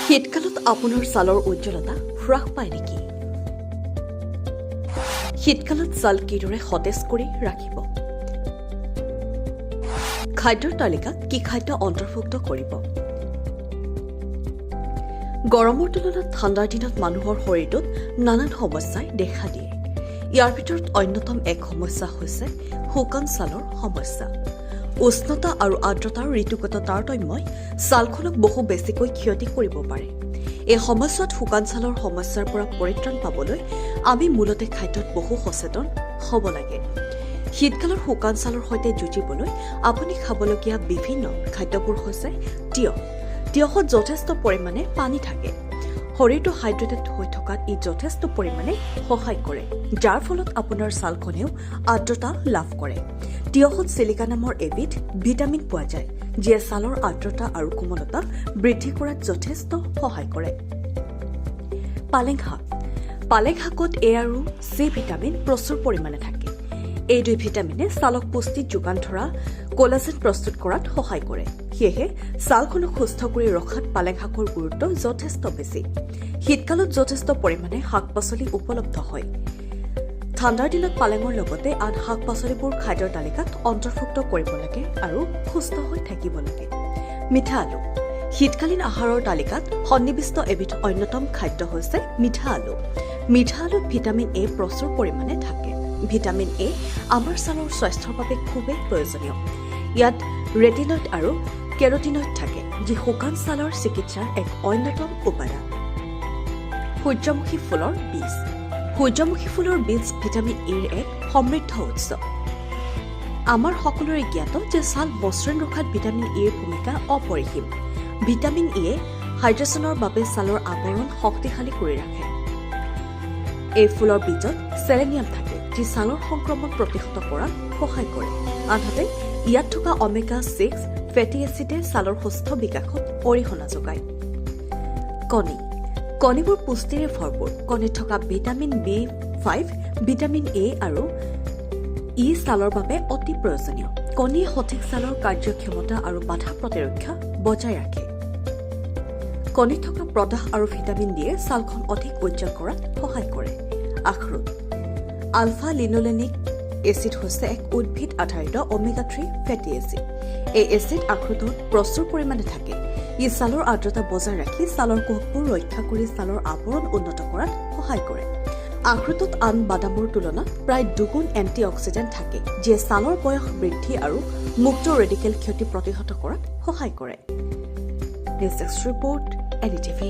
শীতকালত আপোনাৰ ছালৰ উজ্জ্বলতা হ্ৰাস পায় নেকি? শীতকালত ছাল কিদৰে সতেজ কৰি ৰাখিব? খাদ্যৰ তালিকাত কি খাদ্য অন্তৰ্ভুক্ত কৰিব? গৰমৰ তুলনাত ঠাণ্ডাৰ দিনত মানুহৰ শৰীৰটোত নানান সমস্যাই দেখা দিয়ে। ইয়াৰ ভিতৰত অন্যতম এক সমস্যা হৈছে শুকান ছালৰ সমস্যা। উষ্ণতা আৰু আৰ্দ্ৰতাৰ ঋতুগত তাৰতম্যই ছালখনক বহু বেছিকৈ ক্ষতি কৰিব পাৰে। এই সময়ছোৱাত শুকান ছালৰ সমস্যাৰ পৰা পৰিত্ৰাণ পাবলৈ আমি মূলতে খাদ্যত বহু সচেতন হ'ব লাগে। শীতকালৰ শুকান ছালৰ সৈতে যুঁজিবলৈ আপুনি খাবলগীয়া বিভিন্ন খাদ্যবোৰ হৈছে তিয়ঁহ। তিয়ঁহত যথেষ্ট পৰিমাণে পানী থাকে। শৰীৰটো হাইড্ৰেটেড হৈ থকাত ই যথেষ্ট পৰিমাণে সহায় কৰে, যাৰ ফলত আপোনাৰ ছালখনেও আৰ্দ্ৰতা লাভ কৰে। তিয়ঁহত চিলিকা নামৰ এবিধ ভিটামিন পোৱা যায়, যিয়ে ছালৰ আৰ্দ্ৰতা আৰু কোমলতা বৃদ্ধি কৰাত যথেষ্ট সহায় কৰে। পালেং শাক। পালেং শাকত এ আৰু চি ভিটামিন প্ৰচুৰ পৰিমাণে থাকে। এই দুই ভিটামিনে ছালক পুষ্টি যোগান ধৰা কলাজেন প্ৰস্তুত কৰাত সহায় কৰে। সেয়েহে ছালখনক সুস্থ কৰি ৰখাত পালেং শাকৰ গুৰুত্ব যথেষ্ট বেছি। শীতকালত যথেষ্ট পৰিমাণে শাক পাচলি উপলব্ধ হয়। ঠাণ্ডাৰ দিনত পালেঙৰ লগতে আন শাক পাচলিবোৰ খাদ্যৰ তালিকাত অন্তৰ্ভুক্ত কৰিব লাগে আৰু সুস্থ হৈ থাকিব লাগে। মিঠা আলু। শীতকালীন আহাৰৰ তালিকাত সন্নিৱিষ্ট এবিধ অন্যতম খাদ্য হৈছে মিঠা আলু। মিঠা আলুত ভিটামিন এ প্ৰচুৰ পৰিমাণে থাকে। ভিটামিন এ আমাৰ ছালৰ স্বাস্থ্যৰ বাবে খুবেই প্ৰয়োজনীয়। ইয়াত ৰেটিনইড আৰু কেৰটিনইড থাকে, যি শুকান ছালৰ চিকিৎসাৰ এক অন্যতম উপাদান। সূৰ্যমুখী ফুলৰ বীজ। সূৰ্যমুখী ফুলৰ বীজ ভিটামিন ইৰ এক সমৃদ্ধ উৎস। আমাৰ সকলোৰে জ্ঞাত যে ছাল মসৃণ ৰখাত ভিটামিন ইৰ ভূমিকা অপৰিসীম। ভিটামিন ইয়ে হাইড্ৰেশ্যনৰ বাবে ছালৰ আৱৰণ শক্তিশালী কৰি ৰাখে। এই ফুলৰ বীজত চেলেনিয়াম থাকে, যি ছালৰ সংক্ৰমণ প্ৰতিহত কৰাত সহায় কৰে। আনহাতে ইয়াত থকা অমেগা 6 ফেটি এচিডে ছালৰ সুস্থ বিকাশত অৰিহণা যোগায়। কণী। কণীবোৰ পুষ্টিৰে ভৰপূৰ। কণীত থকা ভিটামিন বি5, ভিটামিন এ আৰু ই ছালৰ বাবে অতি প্ৰয়োজনীয়। কণীয়ে সঠিক ছালৰ কাৰ্যক্ষমতা আৰু বাধা প্ৰতিৰক্ষা বজাই ৰাখে। কণীত থকা প্ৰদাহ আৰু ভিটামিন ডিয়ে ছালখন অধিক উজ্জ্বল কৰাত সহায় কৰে। আখৰোট। আলফা লিনোলেনিক এচিড হৈছে এক উদ্ভিদ আধাৰিত অমেগা 3 ফেটি এচিড। এই এচিড আখৰোটত প্ৰচুৰ পৰিমাণে থাকে। ই ছালৰ আৰ্দ্ৰতা বজাই ৰাখি ছালৰ কোষবোৰ ৰক্ষা কৰি ছালৰ আৱৰণ উন্নত কৰাত সহায় কৰে। আখৰোটত আন বাদামৰ তুলনাত প্ৰায় দুগুণ এণ্টি অক্সিডেণ্ট থাকে, যিয়ে ছালৰ বয়স বৃদ্ধি আৰু মুক্ত ৰেডিকেল ক্ষতি প্ৰতিহত কৰাত সহায় কৰে। News desk report, NDTV.